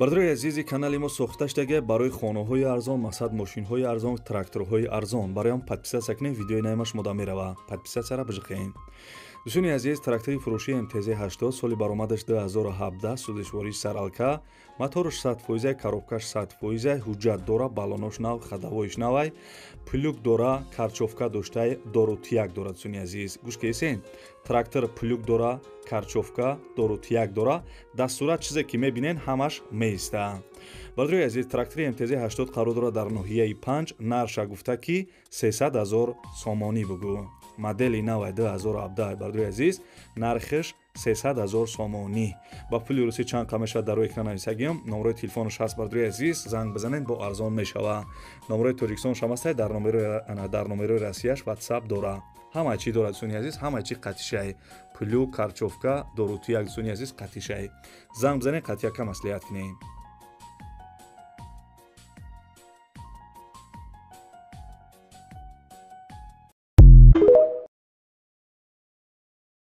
Бародарои азизи, канали мо сохта шудага барои хонаҳои арзон, мақсад, мошинҳои арзон, тракторҳои арзон. Барои подписаться кунем, видеои наимаш мода мерава, подписаться ра бижиқем. Дӯстони азиз, трактори фурӯшии МТЗ 80, соли баромадаш 2017, сӯзишвории саралка, моторш 100 фоиза, коробкаш 100 фоиза, ҳуҷҷат дора, баллонош нав, ходовой ш навай, плуг дора, корчовка доштай, дорутияк дора. Дӯстони азиз, гӯш кесен: трактор плуг дора, корчовка, дорутияк дора, дастурат чизе ки мебинен, ҳамаш меиста. Бародарои азиз, трактори МТЗ 80 қарор дорад дар ноҳияи 5. Нарша гуфта, ки 300 ҳазор сомонӣ бугӯ. Модели навай, 2017. Бародарои азиз, нархиш 300 ҳазор сомонӣ. Ба пули русӣ чанд қа мешавад, дар рӯи экран нависагиам. Номерои телефонаш ҳаст, бародарои азиз, занг бизанед, бо арзон мешава. Номерои Тоҷикистонш ҳам ҳастай, дар номерои Россияш Ватсап дора. Ҳамаи чӣ дорад, дӯстони азиз, ҳамаи чӣ қатишай: плуг, корчовка, дорутияк. Дӯстони азиз, қатишай. Занг бизанед, қатияка маслиҳат кунем.